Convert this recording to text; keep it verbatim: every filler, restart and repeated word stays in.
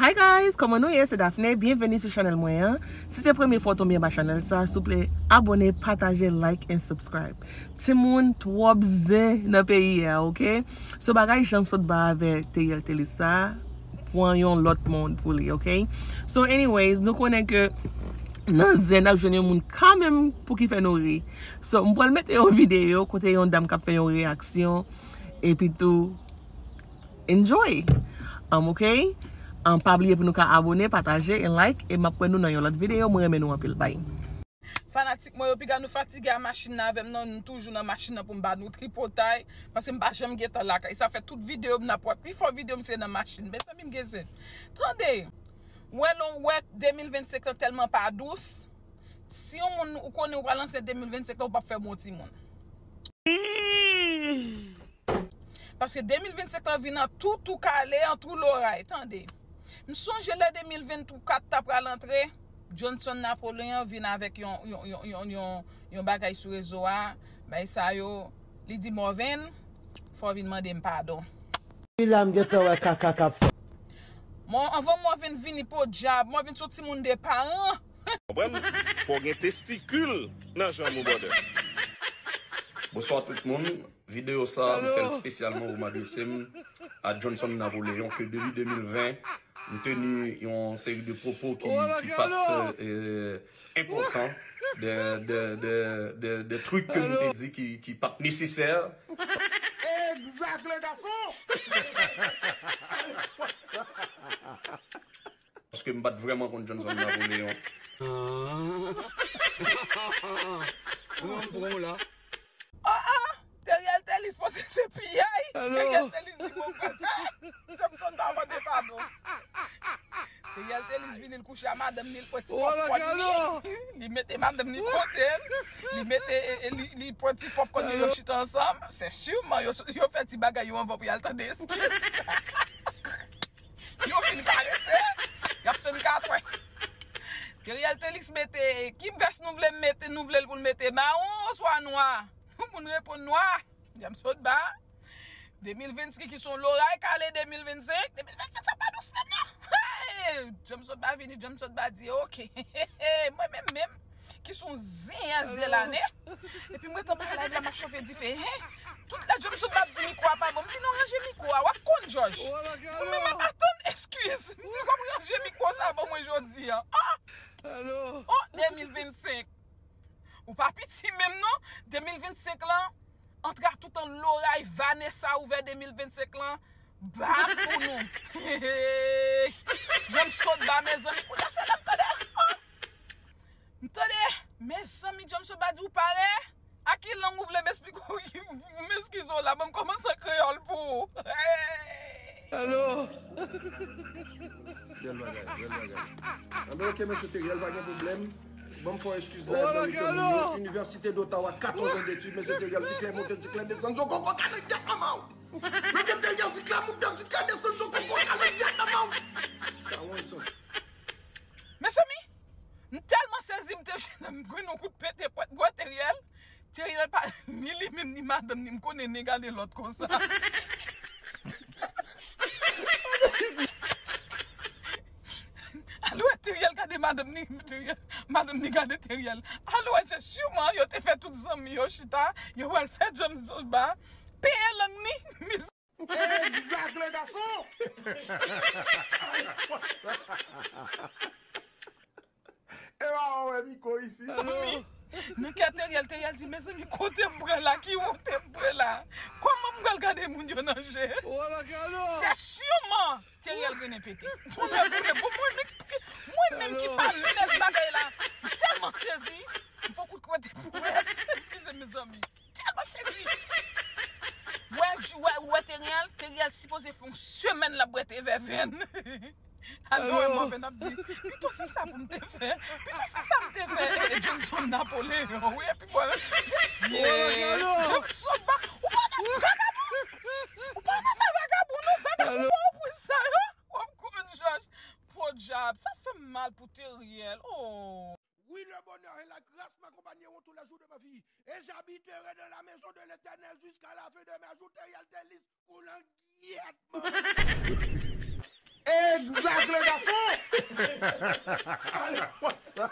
Hi guys, kòman nou ye? Se Daphné, byenveni sou chanèl mwen an. Si se premye fwa w tonbe anba chanèl sa, souple abòne, pataje, like and subscribe. Timoun, twòp zen nan peyi a, oke? So bagay Jan sot ba avèk Teriel Telis sa, pran yon lòt mond pou li, oke? So anyways, nou konnen ke nan zen n ap jwenn yon moun kanmenm pou ki fè nou ri. So m pral mete yon videyo kote yon dam k ap fè yon reyaksyon, epi tou enjoy. Um, ok? Um, pa bliye pou nou ka abòne, pataje, and like, e m ap wè nou nan yon lòt videyo. Mwen renmen nou anpil. Bye. Fanatik mwen yo, piga nou fatige a machin nan avè m nan, nou toujou nan machin nan pou m ba nou tripotay, paske m pa janm gentan lakay. Sa fè tout videyo m n ap wè, pifò videyo m se nan machin. Mezanmi, m gen zen. Tande, wè lè w wè de mil vennsenk lan tèlman pa dous, si yon moun ou konnen ou pral ansent de mil vennsenk lan, ou p ap fè bon timoun. Paske de mil vennsenk lan vin an tou tou kale, an tou loray, tande. M sonje lè de mil vennkat ta pral antre, Johnson Napoleon vin avèk yon, yon, yon, yon, yon, yon bagay sou rezo a, bay sa yo, li di Morven, fò w vin mande m padon. Epi la m gentan wè kaka k ap fèt. Mò, anvan Morven vini, podyab, Morven se yon timoun de paran. Konprann? Fò w gen testikil nan janm ou, brother. Bonswa tout moun. Videyo sa a, m fè l espesyalman pou m adrese m a Johnson Napoleon, ke depi de mil ven, m teni yon seri de pwopo ki, ki pa t, euh, enpòtan, de, de, de, de, de trucs ke m te di ki, ki pa t nesesè. Exact, le garçon! Paske m pa t vrèman konn Johnson Napoleon. Kòman m pran w la? Ah, ah! Teriel Telis panse se piyay. Alo? Teriel Telis di bon, m pral fè. Johnson pa mande padon. Teriel Telis vini, l kouche a madanm ni, l pran ti popcorn ni. Li mete madanm ni kote l. Li mete, e, e, li, li pran ti popcorn ni, yo chita ansanm. Se siman yo, yo fè ti bagay yo anvan pou y al tande eskiz. Yo fin karese, y ap tann katwè. Teriel Telis mete, ki vès nou vle m mete, nou vle l pou l mete mawon oswa nwa? Tout moun reponn nwa. Jan m sot ba. De mil vennsenk ki se yon loray kale de mil vennsenk. De mil vennsenk sa pa dous menm non. Hey! Jan m sot ba vini, jan m sot ba di, oke. Mwen menm menm, ki se yon ziyès de lane. Epi m ret anba live la, m ap chofe dife. Hen! Tout lè Johnson ap di mikwo a pa bon, m di non, ranje mikwo a, w ap konn jòj. Mwen menm m ap atann eskiz. M di w ap ranje mikwo sa ban mwen jodi a. Ah! Oh, de mil vennsenk. Ou pa piti menm non. De mil vennsenk lan, antre a tout an loray Vanessa ouvè de mil vennsenk lan, bam pou nou. Jan m sot ba, mezanmi, kounye a se la m tande. Oh! M tande, mezanmi, Jan m sot ba di ou pare. A ki lang ou vle m esplike w? M eskize w la, ban m kòmanse an kreyòl pou ou. Hey! Alo? Bèl bagay, bèl bagay. Anben, oke, mesye Teriel, pa gen pwoblèm. Ban m fè w eskiz la, nan mitan moun yo. Inivèsite d'Ottawa, katòz an detid, mesye Teriel, ti klè monte, ti klè desann, yon koko ka nan gyèt manman w. Mesye Teriel, ti klè monte, ti klè desann, yon koko ka nan gyèt manman w. Sa wè sa. Mezanmi, m tèlman sezi, m te jwenn m grenn yon kout pete pwèt bwè Teriel. Teriel pa, ni li menm, ni madanm ni, m konnen ni gade lòt konsa. Al wè Teriel gade madanm ni, Teriel, madanm ni gade Teriel. Al wè, se siman yo te fè tout zanmi yo chita, yo pral fè Jan m sot ba, peye lang ni, mezanmi. Exact, le garçon! E pa wè Miko isi. Nan kè Teriel, Teriel di, mezanmi, kote m pran la? Ki wonte m pran la? Kòman m pral gade moun yo nan je? Se siman Teriel grennen pete. Tonnè boule, bon, mwen menm, mwen menm ki pa mèt bagay la, m tèlman sezi, m fè kout kwete pou wè. Eskize, mezanmi. Tèlman sezi. Wè, wè, wè Teriel, Teriel sipoze fè yon semèn l ap bwè te vèvenn. Alò, wè Morven ap di, pito se sa pou m te fè. Pito se sa m te fè. E, e Johnson Napoleon, wi, epi mwen, mesye, Johnson ba, ou pa nan vagabon. Ou pa nan fè vagabon, non, vagabon pa ou pou sa, yo. W ap konn jòj. Podyab, sa fè m mal pou Teriel. Oh. Oui, le bonheur et la grâce m'accompagneront tous les jours de ma vie, et j'habiterai dans la maison de l'Éternel jusqu'à la fin de mes jours. Teriel Telis, koulangyèt, man. Egzak, le gason! Ale konsa!